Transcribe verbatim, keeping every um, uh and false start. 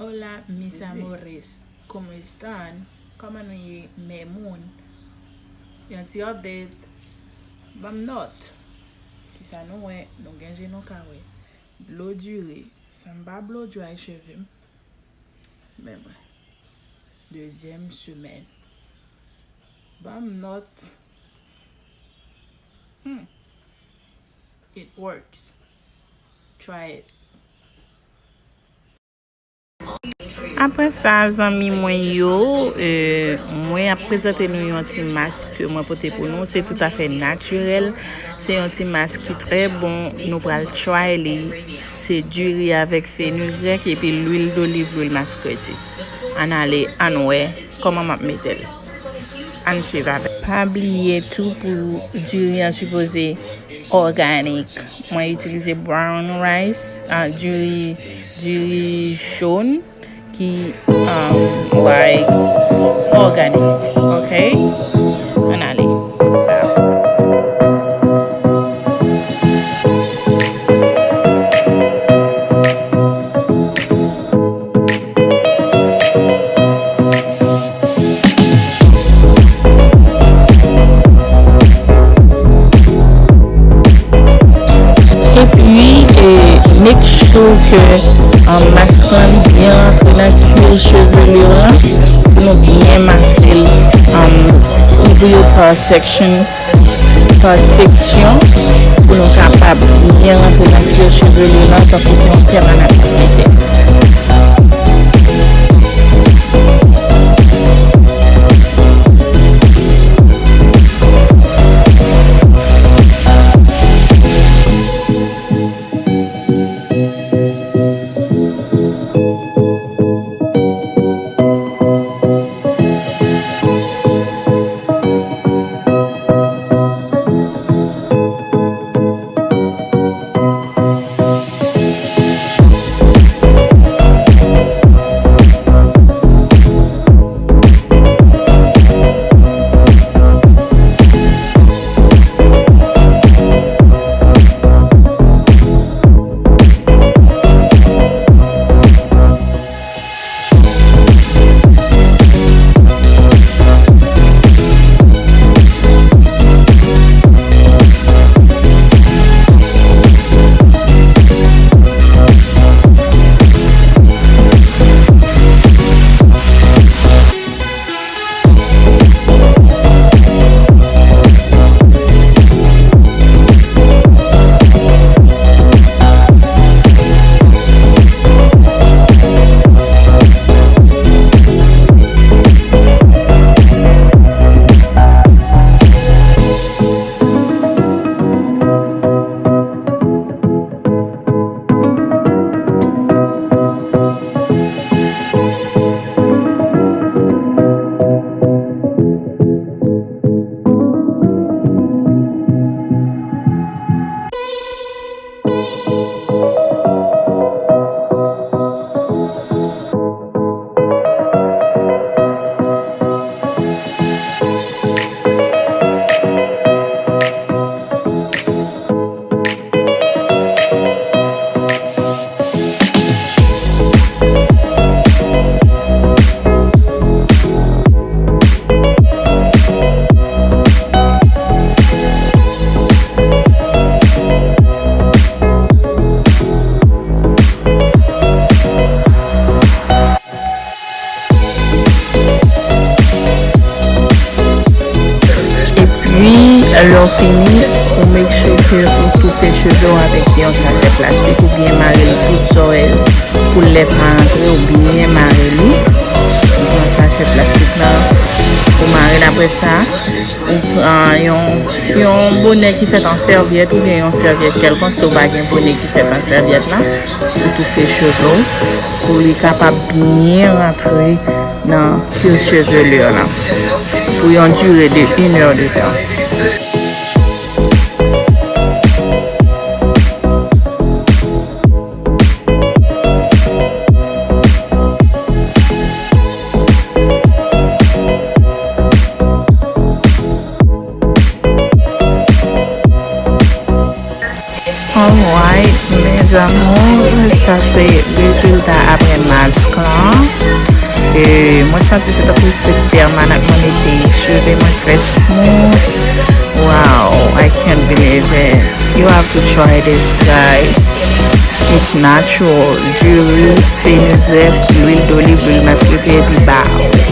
Hola, mis amores. ¿Cómo están? Kòman nou ye, mè moun? Yon ti update. Ban m nòt. Kisa nou wè? Nou gen je nou ka wè. Blow diri. Sa m pa blow dry cheve m. Men mwen. Dezyèm semèn. Ban m nòt. Hmm. It works. Try it. Apre sa, zanmi mwen yo, e, mwen ap prezante nou yon ti mask ke mwen pote pou nou. Se toutafè natirèl. Se yon ti mask ki trè bon. Nou pral try li. Se diri avèk fenugrèk epi lwil doliv, lwil maskreti. Ann ale, ann wè kòman m ap mete l. Ann swiv avè m. Pa bliye tou pou diri an sipoze òganik. Mwen itilize brown rice, ah, diri, diri jòn ki, um, like, òganik, ok? Ann ale. Epi, e, make sure ke, um, mask lan li byen rantre nan cuir chevelure lan, pou nou byen mase l, um, kouvri yo pa section, pa seksyon, pou nou kapab byen rantre nan cuir chevelure lan, tankou se yon tèl an ap mete. Epi, lè w fini, ou make sure ke ou toufe cheve w avèk yon sachè plastik, ou byen mare l tout zòrèy ou, pou lè pa antre, ou byen mare li. Ou pran sachè plastik lan, ou mare l apre sa, ou pran yon, yon bonè ki fèt an sèvyèt oubyen yon sèvyèt kèlkonk, si w pa gen bonè ki fèt an sèvyèt la, ou toufe cheve w pou li kapab byen rantre nan cuir chevelure lan pou yon dire de inè de tan. Alright, mes amours, sa se rezilta a Mask lan. E mwen santi se tankou se pèmanan mwen mete cheve mwen fè smooth. Wow, I can't believe it. You have to try this, guys. It's natural. Diri, fenugrèk, lwil doliv, lwil maskoti epi baw.